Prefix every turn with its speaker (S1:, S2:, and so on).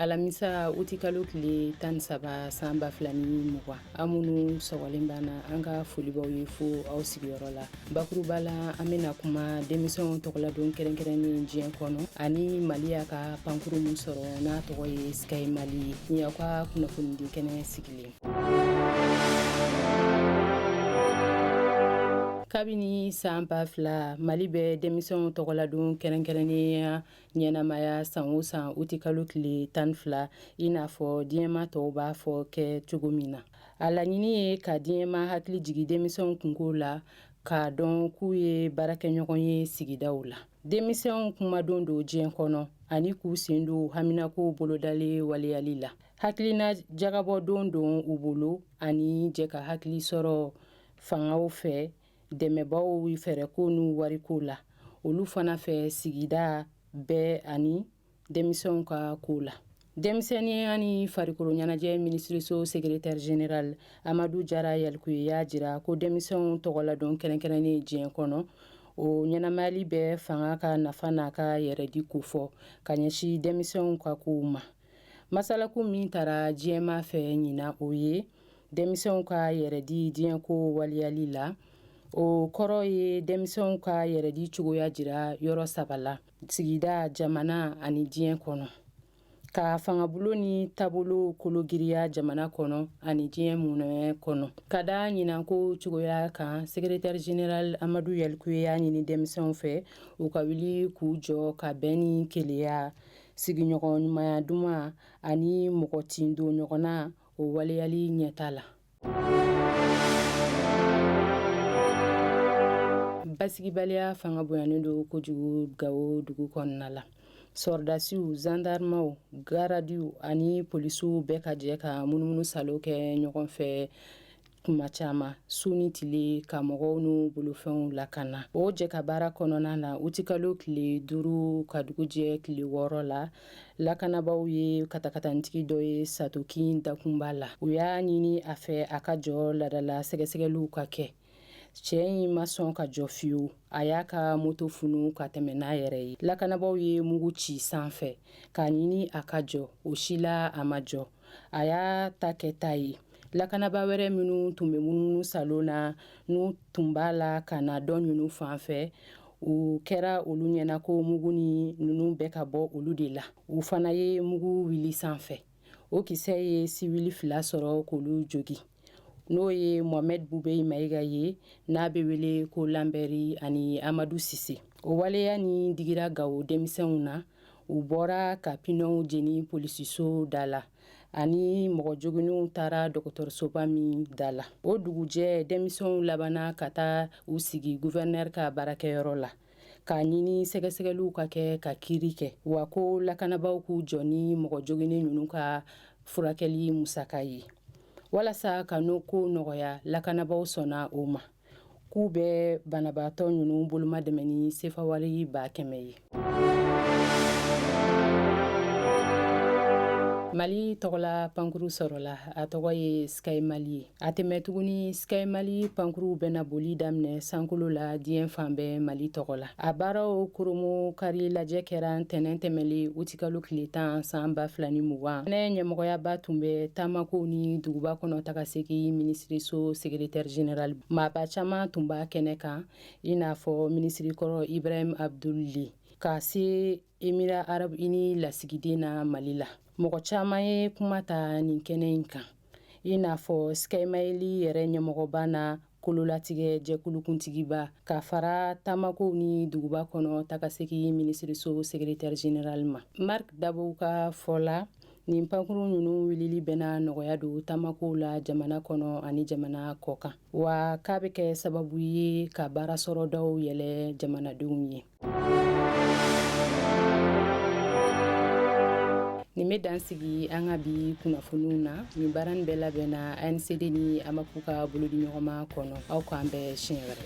S1: Alamisa, utikalo tile 13, san 2020. Aw minnu sɔgɔlen b'an na, an ka foli b'aw ye fo aw sigiyɔrɔ la. Bakuruba la, an bɛna kuma denmisɛnw tɔgɔladon kɛrɛnkɛrɛnnen diɲɛ kɔnɔ ani Mali y'a ka pankuru min sɔrɔ n'a tɔgɔ ye Sky Mali ye. Nin y'aw ka kunnafonidi kɛnɛ sigilen. Kabini san 2000, Mali bɛ denmisɛnw tɔgɔladon kɛrɛnkɛrɛnnenya ɲɛnamaya san o san utikalo tile 12, i n'a fɔ diɲɛmaa tɔw b'a fɔ kɛ cogo min na. A laɲini ye ka diɲɛmaa hakili jigin denmisɛnw kunko la, k'a dɔn k'u ye baarakɛɲɔgɔn ye sigidaw la, denmisɛnw kumadon don diɲɛ kɔnɔ, ani k'u sen don haminakow bolodalen waleyali la. Hakilina jagabɔ don don u bolo ani jɛ ka hakili sɔrɔ fangaw fɛ, dɛmɛbaaw fɛɛrɛko n'u wariko la, olu fana fɛ sigida bɛɛ ani denmisɛnw ka ko la. Denmisɛnninya ni farikolo ɲɛnajɛ minisiriso secrétaire général Amadu Jara Yalikuye y'a jira ko denmisɛnw tɔgɔladon kɛrɛnkɛrɛnnen diɲɛ kɔnɔ, o ɲɛnamayali bɛ fanga ka nafa n'a ka yɛrɛdi kofɔ ka ɲɛsin denmisɛnw ka kow ma. Masalakun min tara diɲɛmaa fɛ ɲinan, o ye denmisɛnw ka yɛrɛdi diɲɛko waleyali la. O kɔrɔ ye denmisɛnw ka yɛrɛdi cogoya jira yɔrɔ saba la: sigida, jamana ani diɲɛ kɔnɔ, ka fangabulon ni taabolo kologiriya jamana kɔnɔ ani diɲɛ mumɛ kɔnɔ. Ka da ɲinanko cogoya kan, secrétaire général Amadu Yalikuye y'a ɲini denmisɛnw fɛ u ka wuli k'u jɔ ka bɛn ni kelenya, sigiɲɔgɔn ɲumanya duman ani mɔgɔ tin don ɲɔgɔn na, o waleyali ɲɛta la. Basigibaliya fanga bonyanen don kojugu Gawo dugu kɔnɔna la. Sɔrɔdasiw, zandarmaw, garadiw ani polisiw bɛɛ ka jɛ ka munumunu salo kɛ ɲɔgɔn fɛ tuma caman, su ni tile, ka mɔgɔw n'u bolofɛnw lakana. O jɛ ka baara kɔnɔna na, utikalo tile 5 ka dugu jɛ tile 6 la, lakanabaaw ye katakatanitigi dɔ ye Satokin dakunba la. U y'a ɲini a fɛ a ka jɔ ladala sɛgɛsɛgɛliw ka kɛ. Cɛ in ma sɔn ka jɔ fiyewu. A y'a ka moto funu ka tɛmɛ n'a yɛrɛ ye. Lakanabaaw ye mugu ci sanfɛ k'a ɲini a ka jɔ, o si la a ma jɔ. A y'a ta kɛ ta ye. Lakanabaa wɛrɛ minnu tun bɛ munumunu salon na, n'u tun b'a la ka na dɔ ninnu fan fɛ, u kɛra olu ɲɛna ko mugu ni ninnu bɛ ka bɔ olu de la. U fana ye mugu wuli sanfɛ. O kisɛ ye siwili fila sɔrɔ k'olu jogin, n'o ye Mohamed Bubey Mayiga ye, n'a bɛ wele ko Lanbɛri, ani Amadu Sise. O waleya ni digira Gawo denmisɛnw na. U bɔra ka pinɛw jeni polisiso da la ani mɔgɔ joginnenw taara dɔgɔtɔrɔsoba min da la. O dugujɛ, denmisɛnw labanna ka taa u sigi guvɛrinɛri ka baarakɛyɔrɔ la k'a ɲini sɛgɛsɛgɛliw ka kɛ ka kiiri kɛ, wa ko lakanabaaw k'u jɔ ni mɔgɔ joginnen ninnu ka furakɛli musaka ye. Walasa ka no ko nɔgɔya, lakanabaaw sɔnna o ma, k'u bɛ banabaatɔ ninnu boloma dɛmɛ ni sefawari 100 000 ye. Mali tɔgɔla pankuru sɔrɔla, a tɔgɔ ye Sky Mali ye. A tɛ mɛn tuguni, Sky Mali pankuruw bɛna boli daminɛ sankolo la diɲɛ fan bɛɛ Mali tɔgɔ la. A baaraw koromo kari lajɛ kɛra ntɛnɛn tɛmɛlen, utikalo tile 10, san 2020. Ne ɲɛmɔgɔyaba tun bɛ taamakow ni duguba kɔnɔ tagasegin minisiriso secrétaire général. Maaba caman tun b'a kɛnɛ kan, i n'a fɔ minisirikɔrɔ Ibrahim Abdul Ly, ka se Émirats arabes unis lasigiden na Mali la. Mɔgɔ caman ye kuma ta nin kɛnɛ in kan, i n'a fɔ Sky Mali yɛrɛ ɲɛmɔgɔba na kololatigɛ jɛkulukuntigiba, ka fara taamakow ni duguba kɔnɔ tagasegin minisiriso secrétaire général ma. Marc Dabo ka fɔ la, nin pankuru ninnu wulili bɛna nɔgɔya don taamakow la jamana kɔnɔ ani jamana kɔkan, wa k'a bɛ kɛ sababu ye ka baara sɔrɔdaw yɛlɛ jamanadenw ye. Nin bɛ dan sigi an ka bi kunnafoniw na. Nin baara nin bɛɛ labɛnna ANCD ni AMAP ka bolodiɲɔgɔnma kɔnɔ. Aw k'an bɛn siɲɛ wɛrɛ.